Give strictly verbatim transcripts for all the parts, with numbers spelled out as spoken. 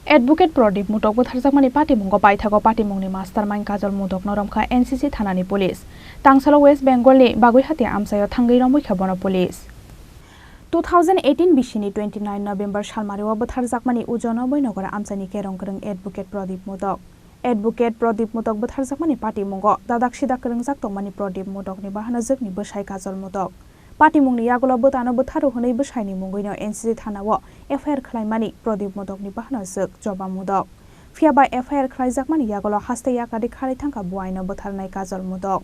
Advocate Pradip Motok bwtharjakmani patimungo paithago patimungni mastermind Kajol Motokno romkha N C C thanani police. Tangsalo West Bengalni Baguihati amchaio thangwi romwi kha bono police. Two thousand eighteen bisini twenty nine November salmario bwtharjakmani ujono Boinogor amchaini kerong kwrwng Advocate Pradip Motok. Advocate Pradip Motok bwtharjakmani patimungo dadak sidak kwrwngjak tongmani Pradip Motokni bahanajwkni bwsai Kajol Motok. Patimungni yagulo bwtano bwtharo hwnwi bwsaini mungwino N C C thanao F I R khlaimani Pradip Motokni bahanajwk Joba Motok. Phiya ba F I R khlaijakmani yagulo haste yakari kharwi thangkha buaino bwtharnai Kajol Motok.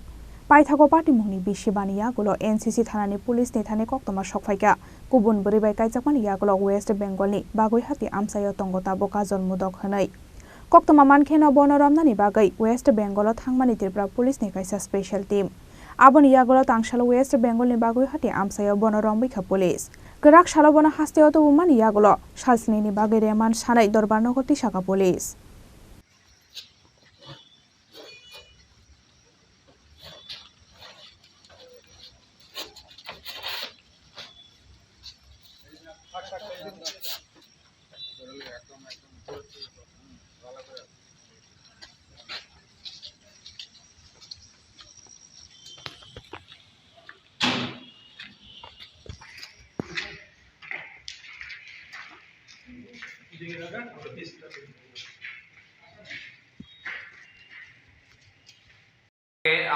Paithago patimungni bisi bani yagulo N C C thanani police ni thani koktwma sokphaikha. Kubun bwrwi bai kaijakmani yagulo West Bengalni Baguihati amchaio tongo tabuk Kajol Motok hwnwi. Koktwma mankheno bono romnani bagwi West Bengalo thangmani Tripura Police ni kaisa special team. Aboni yagulo tangsalo West Bengalni Baguihati amchaio bono romwi kha police. Kwrak salo bono hasteo tubumani yagulo salsnini bagwi remand sanai Dorbar Nogor tisaka police.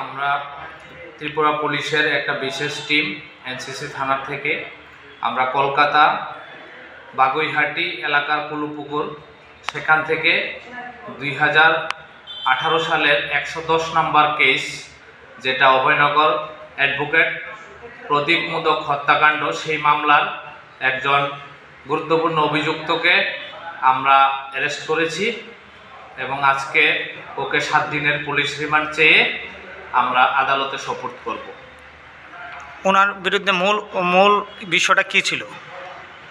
আমরা ত্রিপুরা পুলিশের একটা বিশেষ team NCC থানা থেকে আমরা কলকাতা বাগুইহাটি এলাকার কুলুপুকুর, সেখান থেকে দুই হাজার আঠারো সালের একশো দশ নাম্বার কেস, যেটা অভয়নগর অ্যাডভোকেট প্রদীপ মোদক হত্যাকাণ্ড, সেই মামলার একজন গুরুত্বপূর্ণ অভিযুক্তকে আমরা অ্যারেস্ট করেছি এবং আজকে ওকে সাত দিনের পুলিশ রিমান্ড চেয়ে আমরা আদালতে সোপর্দ করব। ওনার বিরুদ্ধে মূল, মূল বিষয়টা কী ছিল?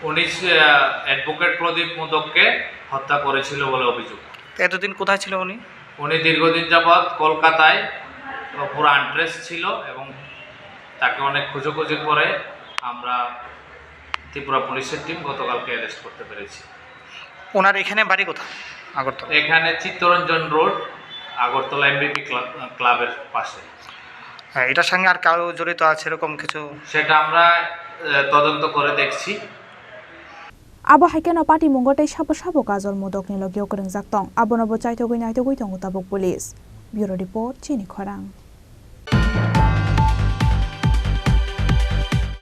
উনি, আহ, অ্যাডভোকেট প্রদীপ মোদককে হত্যা করেছিল বলে অভিযোগ। তো এতদিন কোথায় ছিল উনি? উনি দীর্ঘদিন যাবৎ কলকাতায়, আহ, পুরো আনট্রেস ছিল এবং তাকে অনেক খোঁজাখুঁজির পরে আমরা ত্রিপুরা পুলিশের টিম গতকালকে অ্যারেস্ট করতে পেরেছি। ওনার এখানে বাড়ি কোথায়? আগরতলা? এখানে চিত্তরঞ্জন রোড, আগরতলা এমবিপি ক্লাব, ক্লাবের পাশে। হ্যাঁ, এটার সঙ্গে আর কেউ জড়িত আছে এরকম কিছু? সেটা আমরা, আহ, তদন্ত করে দেখছি। Abo hai kheno patimungo tei sabo sabo Kajol Modokni logio kwrwngjak tong, abono bo chaithogwi naithogwi tongo tabuk police. Bureau Report, Chini Khorang.